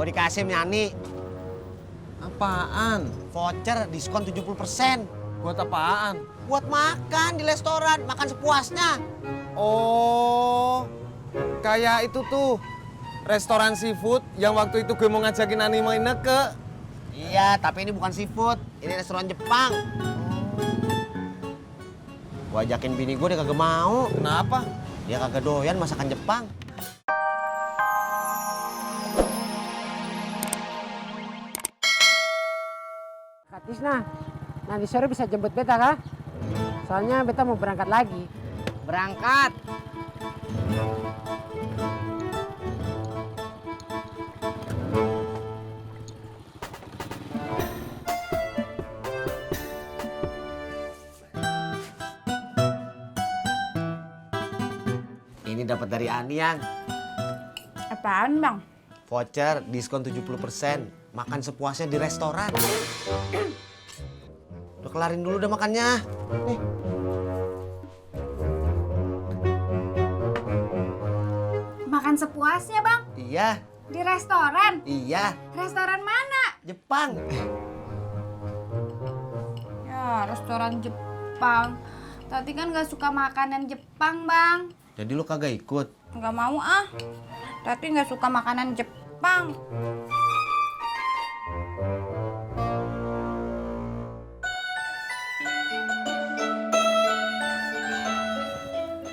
Gua dikasih nyanyi Apaan? voucher diskon 70%. Buat apaan? Buat makan di restoran, makan sepuasnya. Oh, kayak itu tuh restoran seafood yang waktu itu gue mau ngajakin Ani main ke. Iya, tapi ini bukan seafood. Ini restoran Jepang. Gua ajakin bini gua dia kagak mau. Kenapa? Dia kagak doyan masakan Jepang. Kak Tisna, nanti sore bisa jemput beta kah? Soalnya beta mau berangkat lagi. Berangkat. Ini dapat dari Ani yang Apaan bang? voucher diskon 70%. Makan sepuasnya di restoran. Udah kelarin dulu udah makannya. Nih. Makan sepuasnya bang? Iya, Di restoran? iya. Restoran mana? Jepang. Ya restoran Jepang. Tati kan gak suka makanan Jepang bang. Jadi lu kagak ikut? Gak mau ah. Tati gak suka makanan Jepang.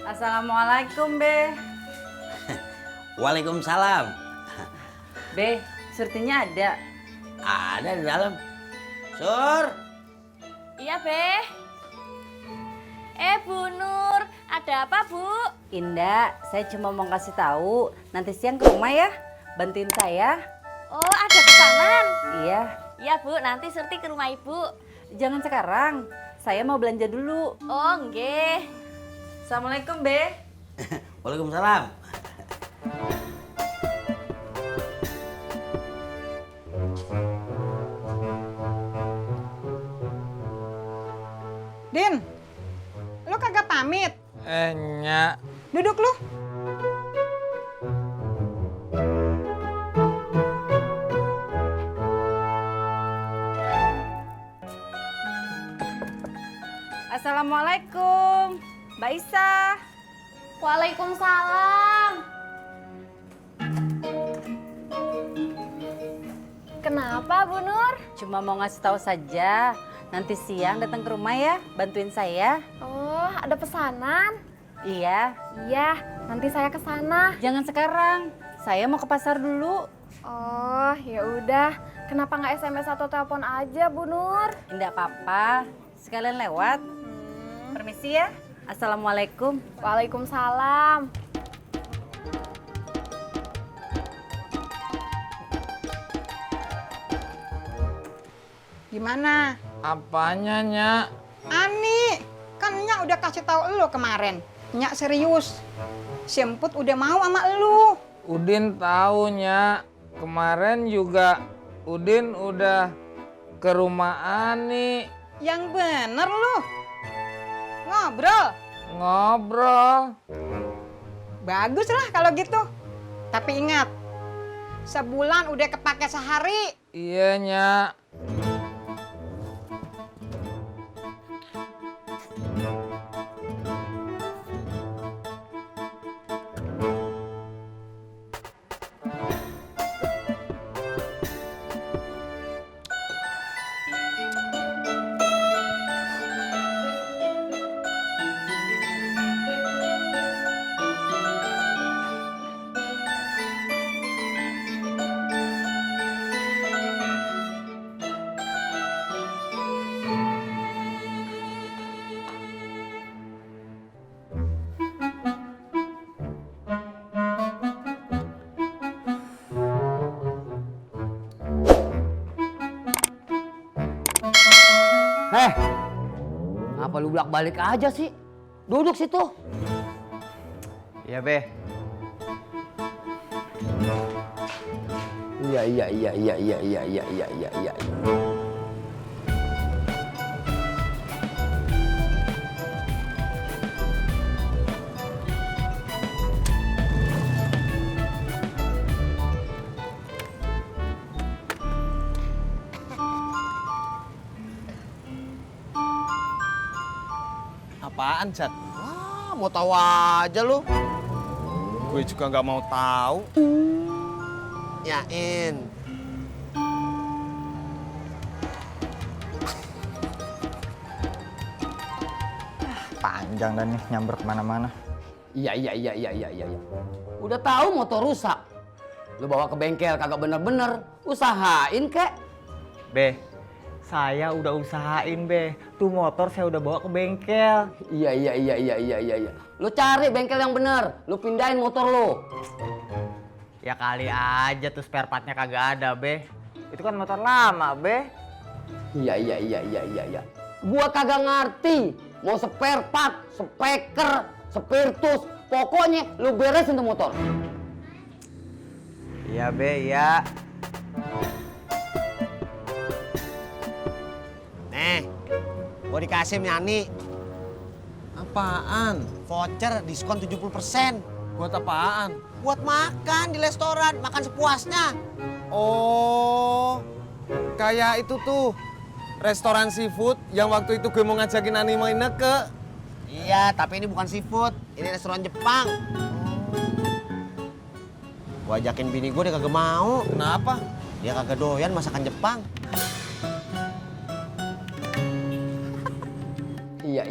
Assalamualaikum, Be. Waalaikumsalam. Be, surtinya ada. Ada di dalam. Sur. Iya, Be. Bu Nur, ada apa, Bu? Indah, saya cuma mau kasih tahu, nanti siang ke rumah ya. Bantuin saya. Oh, ada pesanan. Iya, Iya, Bu, nanti Surti ke rumah Ibu. jangan sekarang. Saya mau belanja dulu. Oh, nggih. Assalamualaikum, Be. Waalaikumsalam. Din, lu kagak pamit? Nyak. Duduk lu. Assalamualaikum, Mbak Isa. Waalaikumsalam. Kenapa, Bu Nur? Cuma mau ngasih tahu saja. Nanti siang datang ke rumah ya, bantuin saya. Oh, ada pesanan. Iya, Iya, nanti saya ke sana. jangan sekarang. Saya mau ke pasar dulu. Oh, ya udah. Kenapa nggak SMS atau telepon aja, Bu Nur? Tidak apa-apa, sekalian lewat. Permisi ya. Assalamualaikum. Waalaikumsalam. Gimana? Apanya, Nyak? Ani, kan Nyak udah kasih tahu lu kemarin. Nyak serius. Si Emput udah mau sama lu. Udin tahu, Nyak. Kemarin juga Udin udah ke rumah Ani. Yang bener lu. Ngobrol. Ngobrol. Bagus lah kalau gitu. Tapi ingat, sebulan udah kepake sehari. Iya, Nyak. Ngapa lu bolak-balik aja sih? Duduk situ. Iya, Be. Iya. apaan, Jat? Wah, mau tahu aja lu. Gue juga nggak mau tahu. Yain. Panjang dan nih nyamber kemana-mana. Iya. Udah tahu motor rusak. Lu bawa ke bengkel kagak bener-bener. Usahain kek. Be, saya udah usahain be. Tuh motor saya udah bawa ke bengkel. Iya. Lu cari bengkel yang bener. Lu pindahin motor lu. Ya kali aja tuh spare partnya kagak ada be. Itu kan motor lama be. Iya. Gua kagak ngerti. Mau spare part, speker, spiritus. Pokoknya lu beresin tuh motor. Iya be, ya. Nih, gua dikasih sama Yani. Apaan? Voucher diskon 70%. Buat apaan? Buat makan di restoran, makan sepuasnya. Oh, kayak itu tuh restoran seafood yang waktu itu gue mau ngajakin Ani main ke. Iya, tapi ini bukan seafood. Ini restoran Jepang. Gua ajakin bini gue, dia kagak mau. Kenapa? Dia kagak doyan masakan Jepang. Iya.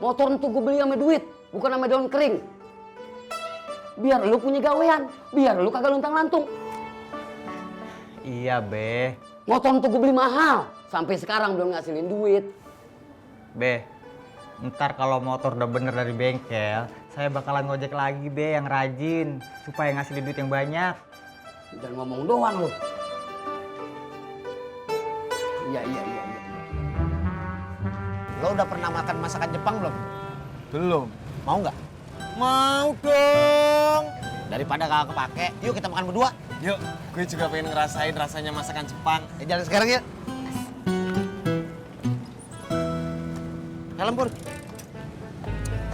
Motor itu gue beli sama duit, bukan sama daun kering. Biar lu punya gawean, biar lu kagak luntang-lantung. Iya be. Motor itu gue beli mahal, sampai sekarang belum ngasilin duit. Be, ntar kalau motor udah bener dari bengkel, saya bakalan ngojek lagi be yang rajin. Supaya ngasilin duit yang banyak. Dan ngomong doang lu. Iya. Lo udah pernah makan masakan Jepang belum? Belum. Mau nggak? Mau dong. Daripada kagak kepake, yuk kita makan berdua. Yuk, gue juga pengen ngerasain rasanya masakan Jepang. Jalan sekarang ya. Helm Pur.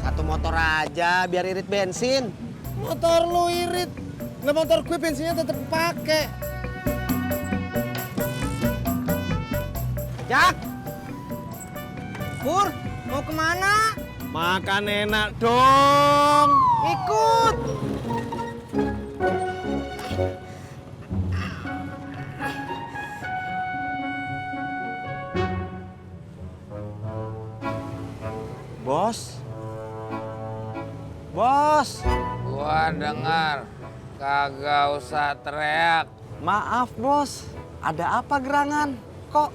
Satu motor aja biar irit bensin. Motor lu irit. Lah motor gue bensinnya tetep pakai. Jak. Pur, mau kemana? Makan enak dong. Ikut. Bos. Bos. Gua dengar, kagak usah teriak. Maaf bos, ada apa gerangan? Kok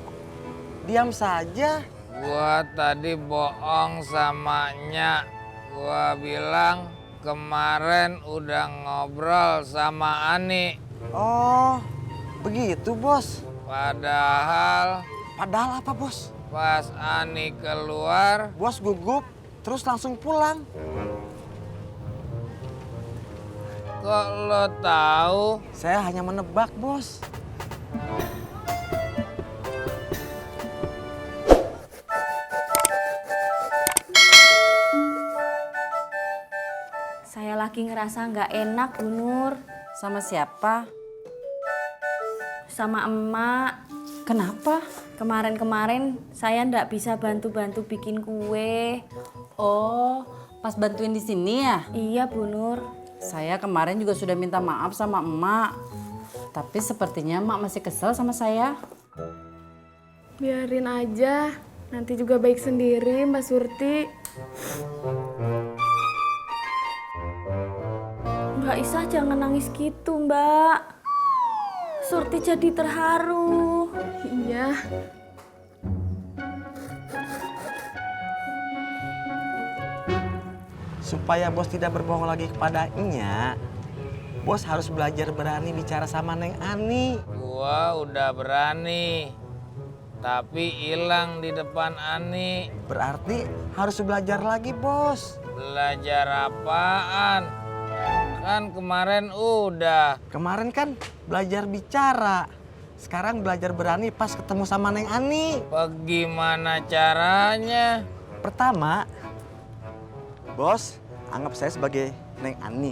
diam saja? Gua tadi bohong sama Nya. Gua bilang kemarin udah ngobrol sama Ani. Oh, begitu bos. Padahal Padahal apa bos? pas Ani keluar, Bos gugup, terus langsung pulang. kok lo tahu? Saya hanya menebak bos. Saya lagi ngerasa nggak enak, Bu Nur. Sama siapa? Sama emak. Kenapa? Kemarin-kemarin saya ndak bisa bantu-bantu bikin kue. Oh, pas bantuin di sini ya? Iya, Bu Nur. Saya kemarin juga sudah minta maaf sama emak. Tapi sepertinya emak masih kesel sama saya. Biarin aja. Nanti juga baik sendiri, Mbak Surti. Mbak Isa jangan nangis gitu, Mbak. Surti jadi terharu. Iya. Supaya bos tidak berbohong lagi kepada Nya, bos harus belajar berani bicara sama Neng Ani. Gua udah berani, tapi hilang di depan Ani. Berarti harus belajar lagi bos. Belajar apaan? Kan kemarin udah. Kemarin kan belajar bicara. Sekarang belajar berani pas ketemu sama Neng Ani. Bagaimana caranya? Pertama, bos anggap saya sebagai Neng Ani.